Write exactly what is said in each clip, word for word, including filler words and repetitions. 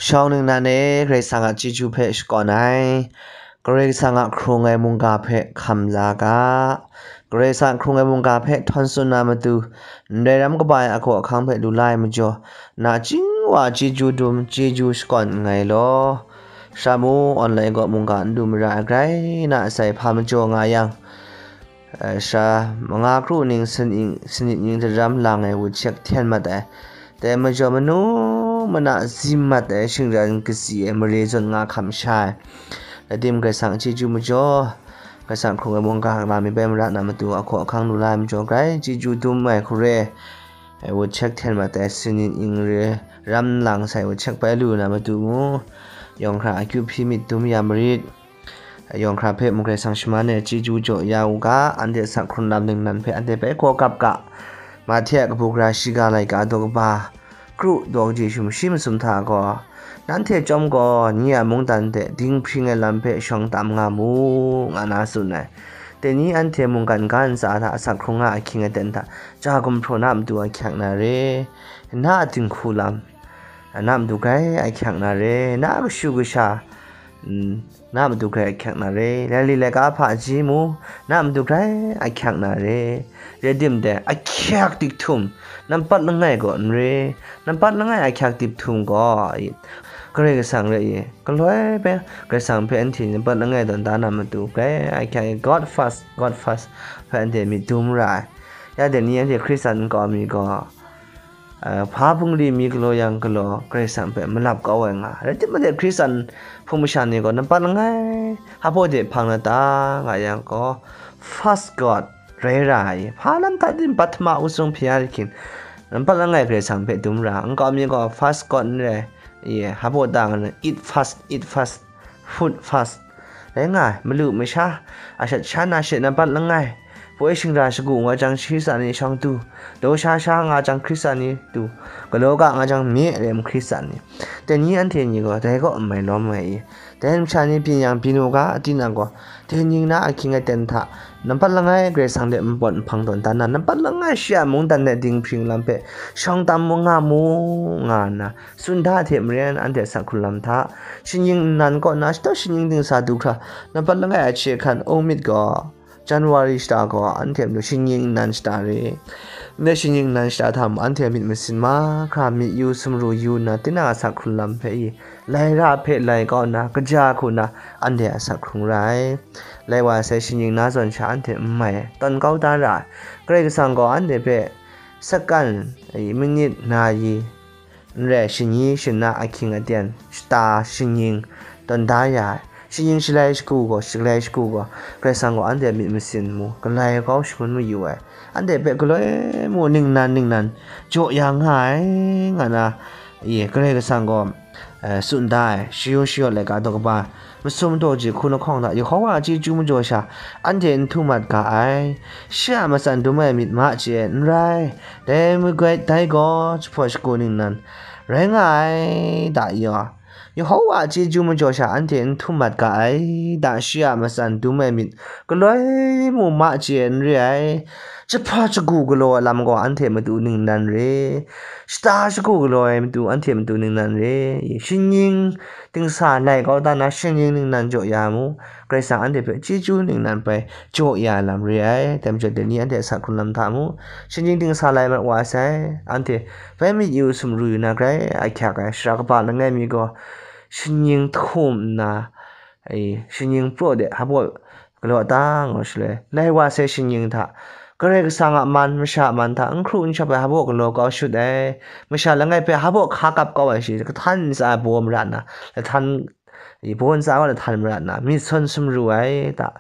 Shawng ningnan e, Karai Kasang a chyeju hpe shakawn ai, Karai Kasang a hkrung ai mungga hpe hkam la ga. Karai Kasang a hkrung ai mungga hpe htawn tsun na matu, ndai ram kaba ai ahkaw ahkang hpe lu la ai majaw, nachying wa chyeju dum, chyeju shakawn nngai law. Sha mu, online gaw mungga n du mara ai grai na sai hpa majaw nga yang, eh, sha manga kru ning sanit ning daram lang ai wuchek hten mat ai, dai majaw manu mana zim mat ai shingran katsi ai mare zawn nga hkam sha ai. Rai tim, Karai Kasang chyeju majaw, Karai Kasang hkrung ai mungga lam mi bai mara na matu, ahkaw ahkang lu la ai majaw grai, chyeju dum ai hkure, ai wuchek hten mat ai sanit ning re ram lang sai wuchek bai lu na matu mu, yawng hkra akyu hpyi myit dum ya marit. Yawng hkra hpe mung Karai Kasang shaman e chyeju jaw ya u ga, anhte asak hkrun lam ningnan hpe anhte hpe hkaw kap ga. Mahte a kabu gara shiga laika daw kaba, kru daw kaji shum shi masum hta gaw, nanhte chyawm gaw ni a mungdan hte dinghpring ai lam hpe shawng tam nga mu, nga na tsun ai. Dai ni anhte mungkan ga ntsa hta asak hkrung nga ahkying aten hta ja gumhpraw na matu ahkyak na re, na a dinghku lam, na matu grai ahkyak na re, na a kashu kasha, mm, na matu grai ahkyak na re, laili laika hpaji mu, na matu grai ahkyak na re. Rai tim dai, ahkyak dik htum, nampat langai gaw n re, nampat langai ahkyak dik htum gaw, Karai Kasang rai i, galoi hpe Karai Kasang hpe anhte nampat langai tawn da na matu grai ahkyak i, God first, God first hpe anhte myit dum ra ai. Ya dai ni anhte Hkristan nkau mi gaw, eh, hpa bungli mi galaw yang galaw, Karai Kasang hpe malap kau ai nga. Rai timung, Hkristan hpung masha ni gaw nampat langai hpa baw de hpang na ta nga yang gaw, first God rai ra ai. Hpa lam hta din, pahtama usung hpya hkin, nampat langai Karai Kasang hpe dum ra. Nkau mi gaw first God n rai, ye, hpa baw ta nga na, eat fast, eat fast, food fast. Rai nga ai, malu masha, ashat sha na she nampat langai, poi shingra shagu nga jang Hkristan ni shawng tu, daw sha sha nga jang Hkristan ni tu, galaw ga nga jang me rem Hkristan ni. Dai ni anhte ni gaw dai kaw n mai lawm ai i. Dai masha ni byin yang byin u ga, tinang gaw, dai ning na ahkying aten hta, nampat langai Karai Kasang hte npawt nhpang tawn dan na, nampat langai shi a mungdan hte dinghpring lam hpe shawng tam mu nga mu, nga nna, tsun da hte maren anhte asak hkrun lam hta, shinggyim nnan kaw na shata shinggyim dingsa du hkra, nampat langai a hkye hkan, August gaw, January shata gaw, anhte matu shinggyim nnan shata re. Ndai shinggyim nnan shata hta mung, anhte myit masin mahkra myit yu sumru yu nna, tinang asak hkrun lam hpe i, lai ra hpe lai kau nna, kaja hku nna, anhte asak hkrung ra ai. Lai wa sai shinggyim na zawn sha anhte n mai, tawn kau da ra ai. Karai Kasang gaw anhte hpe sakan, minit, na yi, n rai, shani shana ahkying aten, shata, shinggyim, tawn da ya ai. Shinggyim shalai shagu gaw, shalai shagu gaw, Karai Kasang gaw anhte myit masin mu, galai kau shangun mayu ai. Anhte hpe galoi mu ningnan ningnan jaw ya nga ai, nga na, ye, Karai Kasang gaw, eh, tsun da ai, shayu shayawt laika daw kaba, masum daw ji hku lahkawng hta, Yehowa a chyeju majaw sha, anhte n htum mat ga ai. Shi a matsan dum ai myit ma chye ai n rai, dai magwai dai gaw jahpaw shagu ningnan rai nga ai, da yaw. Yehowa a chyeju majaw sha, anhte n htum mat ga ai, da shi a matsan dum ai myit galoi mu ma chye ai n re ai. Jahpa shagu galaw ai lam gaw anhte matu ningnan re, shata shagu galaw ai matu anhte matu ningnan re, shinggyim dingsa lai kau da na, shinggyim ningnan jaw ya mu, Karai Kasang anhte hpe chyeju ningnan bai jaw ya lam re ai. Dai majaw dai ni anhte asak hkrun lam hta mu, shinggyim dingsa lai mat wa sai, anhte bai myit yu sumru yu na grai ahkyak ai, shara kaba langai mi gaw, shinggyim hkum nna, ai, shinggyim praw de hpa baw galaw ta, nga shaloi, lai wa sai shinggyim hta, Karai Kasang a man, masha a man hta n hkru n shap ai hpa baw galaw kau shut ai, masha langai hpe hpa baw hka kap kau ai shi, kahtan ntsa ai baw mara nna, lahtan, i, baw ntsa gaw lahtan mara nna, myit sawn sumru ai ta.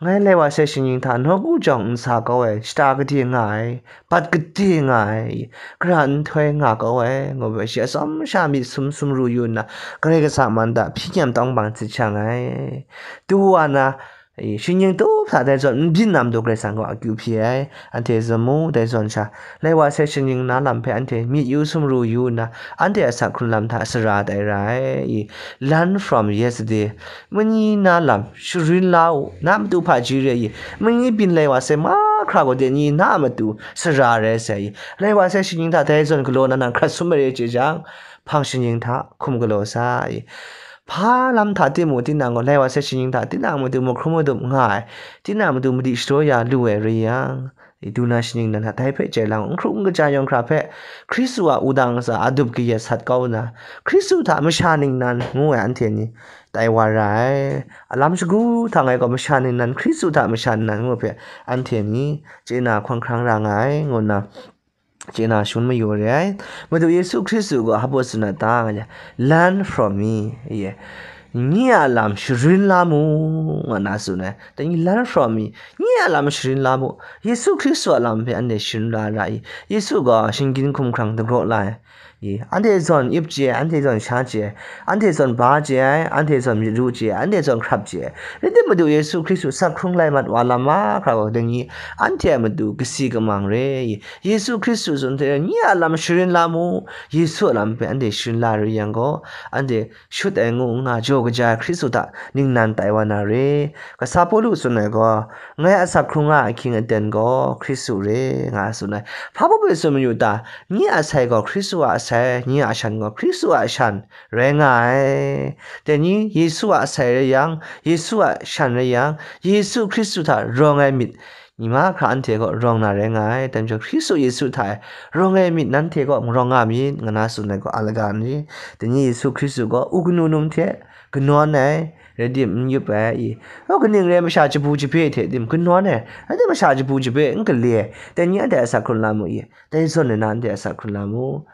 Ngai lai wa sai shinggyim hta nawku jawng n sa kau ai, shata gade nga ai, bat gade nga ai, gara nhtoi nga kau ai, ngu ai, shi atsawm sha myit sum sumru yu nna, Karai Kasang a man hta hpyi kyam tawng bang tsit shang ai. Tu wa na, i, shinggyim tup hta dai zawn n byin na matu Karai Kasang gaw akyu hpyi ai, anhte zawn mu, dai zawn sha, lai wa sai shinggyim na lam hpe anhte myit yu sumru yu nna, anhte asak hkrun lam hta sara tai ra ai, i, learn from yesterday, mani na lam sharin la u, na matu hpaji re i, mani byin lai wa sai mahkra gaw dai ni na a matu sara rai sai i, lai wa sai shinggyim hta dai zawn galaw na nang hkrat sum ai re chye jang, hpang shinggyim hta hkum galaw sa i. Hpa lam hta timung, tinang gaw lai wa sai shinggyim hta tinang matu mahkrum madup nga ai, tinang matu madi shadaw ya lu ai rai yang, i, du na shinggyim nan hta dai hpe chye lang, n hkru n kaja yawng hkra hpe Hkristu a wudang ntsa adup kayat sat kau nna, Hkristu hta masha ningnan ngu ai anhte ni tai wa ra ai. Alam shagu htang e gaw masha ningnan, Hkristu hta masha ningnan ngu hpe anhte ni chye na hkawng hkrang ra nga ai, ngu nna chye na shangun mayu re ai. Madu Yesu Hkristu gaw hpa baw tsun na ta nga, "Learn from me," ye, "Nye a lam sharin la mu," nga na tsun ai. Dai ni, "Learn from me," nye a lam sharin la mu. Yesu Hkristu a lam hpe anhte sharin la ra i. Yesu gaw shinggyim hkum hkrang dagraw la ai. I, anhte zawn ip chye ai, anhte zawn sha chye ai, anhte zawn ba chye ai, anhte zawn myit ru chye ai, anhte zawn hkrap chye ai. Rai tim, Madu Yesu Hkristu asak hkrung lai mat wa lam mahkra gaw, dai ni anhte a matu kasi kamang re i. Yesu Hkristu zawn hte nye a lam sharin la mu, Yesu a lam hpe anhte sharin la rai yang gaw, anhte shut ai ngu n nga, jaw kaja ai Hkristu hta ningnan tai wa na re. Kasa Pawlu tsun ai gaw, "Ngai asak hkrung nga ai ahkying aten gaw Hkristu re," nga tsun ai. Hpa baw tsun mayu ta? Nye a sai gaw Hkristu a sai, nye a shan gaw Hkristu a shan rai nga ai. Dai ni, Yesu a sai rai yang, Yesu a shan rai yang, Yesu Hkristu hta rawng ai myit, ni mahkra anhte gaw rawng na rai nga ai. Dai majaw, Hkristu Yesu hta e rawng ai myit nanhte gaw marawng nga myit, nga na tsun ai gaw a laga n ri? Dai ni, Yesu Hkristu gaw u kanu num hte kanawn ai, rai tim, n yup ai i. Aw, kaning rai masha jabu jabe hte tim kanawn ai, rai tim, masha jabu jabe n gale ai. Dai ni anhte asak hkrung la mu i. Dai zawn na anhte asak hkrung la mu.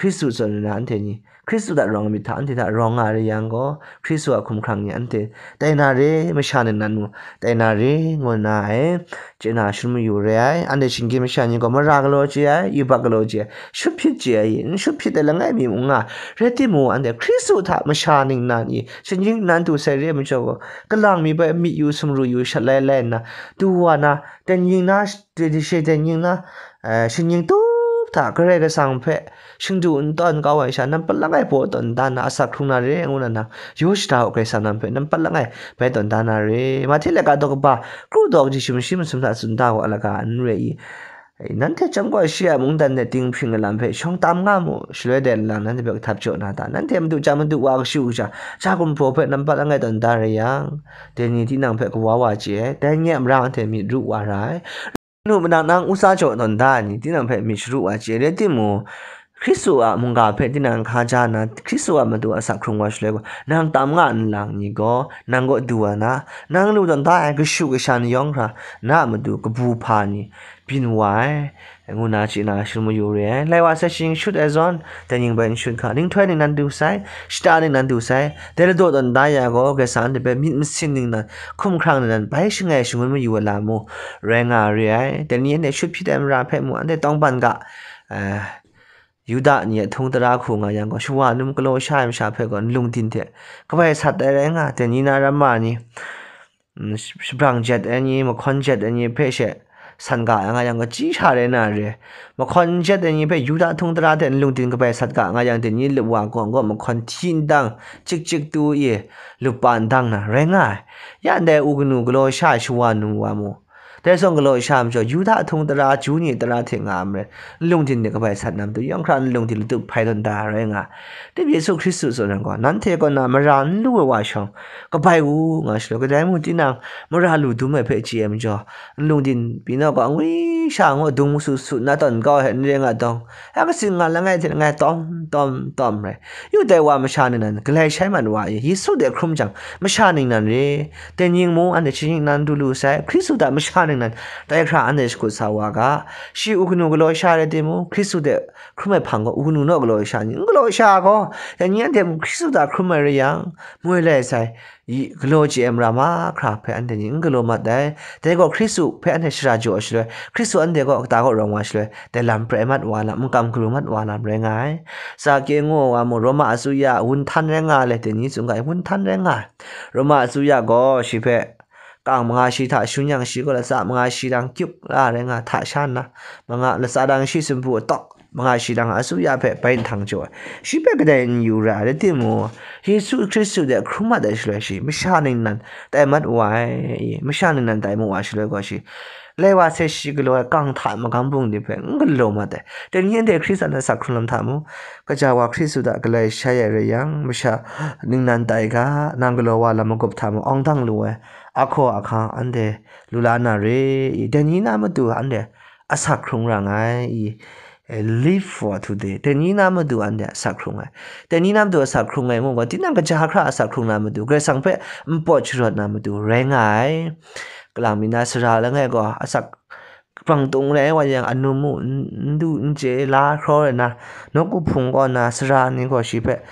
Hkristu zawn na anhte ni, Hkristu hta rawng ai myit hta anhte hta rawng nga rai yang gaw, Hkristu a hkum hkrang ni anhte tai na re, masha ningnan mung tai na re, ngu nna ai chye na shangun mayu re ai. Anhte shinggyim masha ni gaw mara galaw chye ai, yubak galaw chye ai, shut hpyit chye ai, n shut hpyit ai langai mi mung nga. Rai timung, anhte Hkristu hta masha ningnan i, shinggyim nan du sai re ai majaw gaw, kalang mi bai myit yu, sumru yu, shat lai lai nna, du wa na, dai ni na, dai, dai she dai ni na, eh, shinggyim tup hta Karai Kasang hpe shingdu n tawn kau ai sha, nampat langai baw tawn da na, asak hkrung na re ngu na, nang yaw shada u, Karai Kasang nang hpe nampat langai bai tawn da na re. Mahte laika daw kaba, kru daw kaji sumshi masum hta tsun da u, a laga n rai i. Nanhte chyawm gaw shi a mungdan de dinghpring ai lam hpe shawng tam nga mu, shaloi dai lang nanhte hpe kahtap jaw na ta? Nanhte madu ja madu wa kashu kasha, ja gumhpraw hpe nampat langai tawn da rai yang, dai ni tinang hpe kawa wa chye ai, dai nye a marang hte myit ru wa ra ai. Nu manang nang usa jaw tawn da ai ni, tinang hpe myit sharu wa chye, rai timung, Hkristu a mungga hpe tinang hkaja nna, Hkristu a matu asak hkrung wa shaloi gaw, nang tam nga nlang ni gaw, nang kaw du wa na, nang lu tawn da ai kashu kasha ni yawng hkra, na a matu kabu hpa ni byin wa ai, ngu na chye na shangun mayu re ai. Lai wa sai shinggyim shut ai zawn, dai ning bai n shut hka, ninghtoi ningnan du sai, shata ningnan du sai, dai ladaw tawn da ya gaw, Karai Kasang anhte hpe myit masin ningnan, hkum hkrang ningnan bai shangai shangun mayu ai lam mung rai nga re ai. Dai ni anhte shut hpyit ai mara hpe mung, anhte tawngban ga, eh, Yuda ni a htung tara hku nga yang gaw, shawa num galaw sha ai masha hpe gaw, nlung din hte kabai sat ai rai nga, dai ni na ramma ni, mm, sh-, shabrang jet ai ni, mahkawn jet ai ni hpe she san ga ai nga yang gaw, chyi sha rai na re. Mahkawn jet ai ni hpe Yuda htung tara hte nlung din kabai sat ga nga yang, dai ni lup wa gaw, gaw mahkawn hti n dang, chik chik tu i lup pa n dang na rai nga ai. Ya ndai u kanu galaw sha ai shawa num wa mu. Dai zawn galaw sha ai majaw, Yuda htung tara, Ju ni tara hte nga ai marai, nlung din de kabai sat na matu, yawng hkra nlung din latup hpai tawn da rai nga. Dip Yesu Hkristu tsun ai gaw, nanhte kaw na mara n lu ai wa shawng, kabai u nga shaloi, kadai mung tinang mara lu dum ai hpe chye ai majaw, nlung din pyi naw gaw, angwi sha ngu dung su su na tawn kau ai hte n re nga dawng, ya kasin nga langai hte langai tawm tawm tawm rai. Yu dai wa masha ningnan galai shai mat wa i, Yesu de hkrum jang, masha ningnan re. Dai ning mung anhte shinggyim nan du lu sai, Hkristu hta masha ningnan dai hkra anhte shakut sa wa ga. Shi u kanu galaw sha rai timung, Hkristu de hkrum ai hpang gaw, u kanu naw galaw sha ni, n galaw sha gaw, dai ni anhte mung Hkristu hta hkrum ai rai yang, moi lai sai, i, galaw chye ai mara mahkra hpe anhte ni n galaw mat ai. Dai gaw Hkristu hpe anhte shara jaw ai shaloi, Hkristu anhte kaw kata kaw rawng wa shaloi, dai lam prai mat wa lam, n kam galu mat wa lam rai nga ai. Zake ngu ai wa mung, Roma asuya wun htan rai nga ai, dai ni tsun ga ai, wun htan rai nga ai. Roma asuya gaw shi hpe kang manga shi hta shun yang, shi gaw latsa manga shi dang kyuk la rai nga, hta sha nna, manga latsa dang shi sumpu atawk manga shi dang asuya hpe bai nhtang jaw ai. Shi hpe kadai n yu ra ai, rai timung, Yesu Hkristu de hkrum mat ai shaloi shi, masha ningnan tai mat wa ai, masha ningnan tai mu wa shaloi gaw shi, lai wa se shi galaw ai kang hta magam bungli hpe n galaw mat ai. Dai ni anhte Hkristu a asak hkrung lam hta mu, kaja wa Hkristu hta galai shai ai rai yang, masha ningnan tai ga, nang galaw wa lam magup hta mu awng dang lu ai, ahkaw ahkang anhte lu la na re i, dai ni na matu anhte asak hkrung ra nngai i, eh, live for today. Dai ni na matu anhte asak hkrung ai. Dai ni na matu asak hkrung ai ngu gaw, tinang kaja hkra asak hkrung na matu, Karai Kasang hpe npawt sharawt na matu rai nga ai. Kalang mi na sara langai gaw, asak bang tung rai wa yang, anum mu, n-, n du n chye la hkraw ai na, nawku hpung kaw na sara ni gaw shi hpe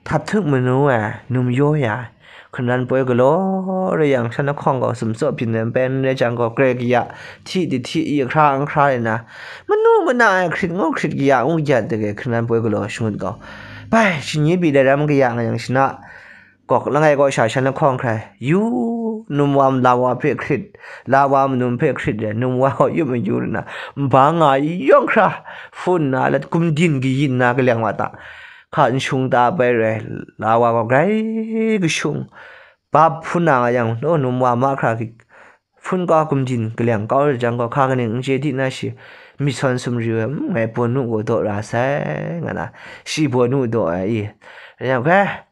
htap htuk manu ai, num yaw ya ai. Hkungran poi galaw rai yang, shan lahkawng gaw sumtsaw byin ai npen rai jang gaw, grai kaya, hti dihti i hkra n hkra rai na, manu mana ai hkrit ngu hkrit kaya ngu ya dege, hkungran poi galaw shangut gaw, bai, shi ni pyi dai ram kaya nga yang, shana gawk langai kaw sha shan lahkawng hkrai, yu, num wa ma la wa hpe hkrit, la wa ma num hpe hkrit ai, num wa gaw yup mayu rai na, nba nga yawng hkra, hpun na, lat gumdin kayin na, kalyang wa ta, hka n shung ta bai rai, la wa gaw grai kashung, ba hpun na nga yang, law num wa mahkra hpun kau gumdin kalyang kau rai jang gaw, hka kaning n chye di na shi, myit sawn sumri ai, "Mm, ngai bawnu gaw daw ra sai," nga na, shi bawnu daw ai i, rai yang, "Hkrai,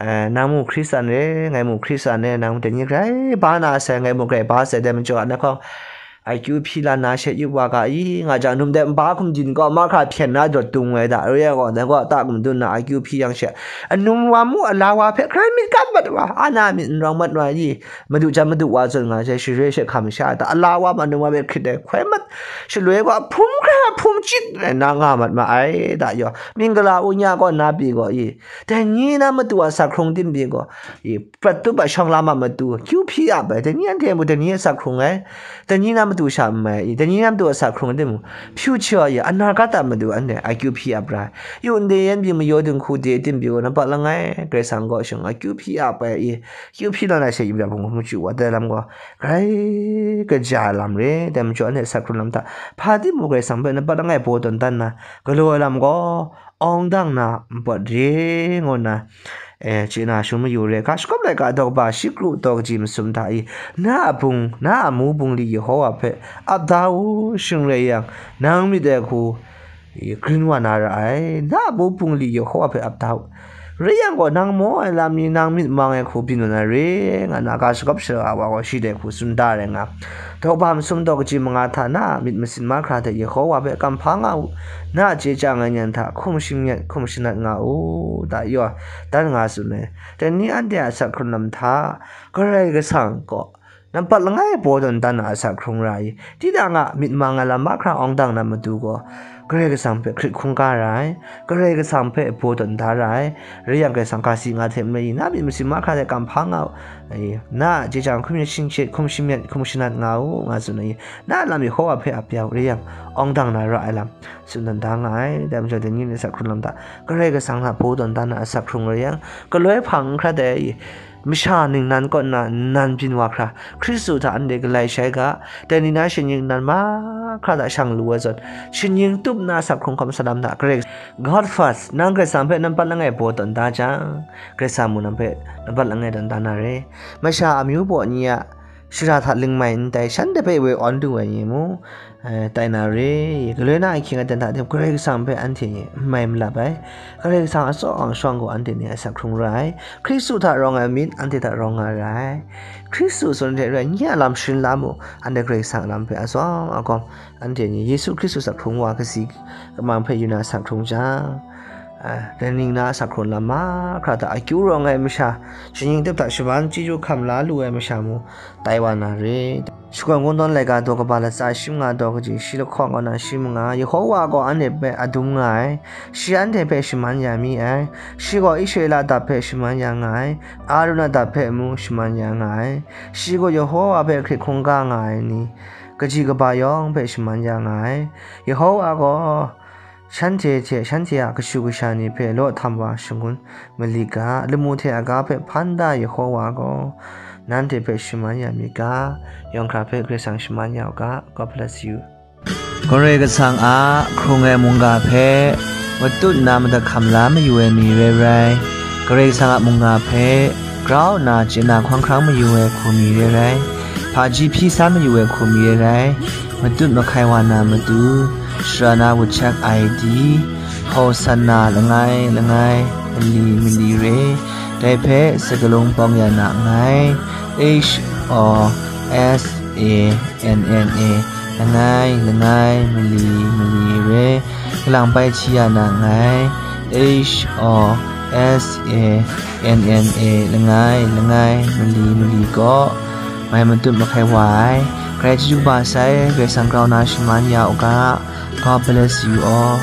eh, nang mu Hkristan re, ngai mu Hkristan re, nang dai ni grai ba na sai, ngai mu grai ba sai, dai majaw na hkawng, I Q hpyi la na she yup wa ga i, nga jang, num dai nba hkum din gaw mahkra hpyen na dawt dung ai da, re ai gaw, dai gaw ta kum dun na I Q hpyi yang she, anum wa mu, ala wa hpe hkrai myit kam mat wa, ana myit n rawng mat wa i, madu jan madu wa zawn nga sai, share she hkam sha ta, ala wa ma num wa hpe hkrit ai hkoi mat, shaloi gaw hpum hkra hpum chyit rai na nga mat ma ai da yaw, mingala u nya gaw na pyi gaw i, dai ni na matu a asak hkrung tim pyi gaw i, prat tup a shawng lam a matu, kyu hpyi ap ai, dai ni anhte mung dai ni asak hkrung ai, dai ni na matu sha n mai i, dai ni na matu asak hkrung ai timung, future i, anakat a matu anhte I Q hpyi ap ra ai. Yu ndai yan pyi mayaw dinghku de tim pyi gaw, nampat langai Karai Kasang kaw shang I Q hpyi ap ai i, kyu hpyi na na she yu ra hpung hpung chyu wa, dai lam gaw grai kaja ai lam re, dai majaw anhte asak hkrung lam hta, hpa timung Karai Kasang hpe nampat langai baw tawn dan na, galaw ai lam gaw, awng dang na npawt re ngu nna, eh, chye na shung mayu re. Ga shagawp laika daw kaba shi kru daw kaji masum hta i, na a bung, na a mu bungli Yehowa hpe ap da u, shing rai yang, nang myit ai hku i, grin wa na ra ai, na a mu bungli Yehowa hpe ap da u. Rai yang gaw, nang maw ai lam ni, nang myit mang ai hku byin wa na re, nga na ga shagawp shara wa gaw shi dai hku tsun da rai nga. Daw kaba masum daw kaji manga hta na a myit masin mahkra hte Yehowa hpe kamhpa nga u, na a chye chyang ai nyan hta hkum shamyet hkum shanat nga u, da yaw dan nga tsun ai. Dai ni anhte a asak hkrung lam hta, Karai Kasang gaw nampat langai baw tawn dan na asak hkrung ra i, tinang a myit mang ai lam mahkra awng dang na matu gaw, Karai Kasang hpe hkrit hkungga ra ai, Karai Kasang hpe baw tawn da ra ai, rai yang Karai Kasang ga si nga hte maren i, na myit masin mahkra hte kamhpa nga u, ai, na a chye chyang hkum shamyet, hkum shamyet, hkum shanat nga u, nga tsun ai, na a lam Yehowa hpe ap ya u, rai yang, awng dang na ra ai lam, tsun dan da nga ai. Dai majaw, dai ni a asak hkrung lam hta, Karai Kasang hta baw tawn dan na asak hkrung rai yang, galoi hpang n hkrat ai, masha ningnan kaw nna nnan byin wa hkra, Hkristu hta anhte galai shai ga, dai ni na shaning nan mahkra hta shang lu ai zawn, shaning tup na asak hkrung hkawm salam hta, Karai, God first, nang Karai Kasang hpe nampat langai baw tawn da jang, Karai Kasang mung nang hpe nampat langai tawn da na re. Masha amyu baw ni a shara hta ling mai n tai, shanhte hpe woi awn lu ai ni mung, eh, tai na re. Galoi na ahkying aten hta tim, Karai Kasang hpe anhte ni n mai malap ai. Karai Kasang a tsaw ang shawng gaw anhte ni asak hkrung ra ai. Hkristu hta rawng ai myit anhte hta rawng nga ra ai. Hkristu tsun hte rai, nye a lam sharin la mu, anhte Karai Kasang a lam hpe atsawm agawm, anhte ni Yesu Hkristu asak hkrung wa kasi kamang hpe yu na asak hkrung jang, a, dai ning na asak hkrung lam mahkra hta akyu rawng ai masha, shaning tup hta shaman chyeju hkam la lu ai masha mung tai wa na re. Shakawn Kungdawn laika daw kaba latsa shi manga daw kaji shi lahkawng kaw na shi manga, Yehowa gaw anhte hpe adum nga ai, shi anhte hpe shaman ya mi ai, shi gaw Israela dap hpe shaman ya nga ai, Aruna dap hpe mung shaman ya nga ai, shi gaw Yehowa hpe hkrit hkungga nga ai ni, kaji kaba yawng hpe shaman ya nga ai. Yehowa gaw shanhte hte shanhte a kashu kasha ni hpe law htam wa shangun malit ga, lamu hte aga hpe hpan da Yehowa gaw nanhte hpe shaman ya myit ga, yawng hkra hpe Karai Kasang shaman ya u ga. God bless you. Karai Kasang a hkrung ai mungga hpe matut nna madat hkam la mayu ai mi re rai, Karai Kasang a mungga hpe grau nna chye na hkawng hkrang mayu ai hku mi re rai, hpaji hpyi san mayu ai hku mi re rai, matut mahkai wa na matu, shara na wutchak ai di, Hosanna langai langai, mali mali re, dai hpe sakalung bawng ya na nngai. H O S A N N A, langai langai, mali mali re, kalang bai hti ya na nngai. H O S A N N A, langai langai, mali mali kaw, mai matut mahkai wa ai. Karai chyeju kaba sai, Karai Kasang grau na shaman ya u ga. God bless you all.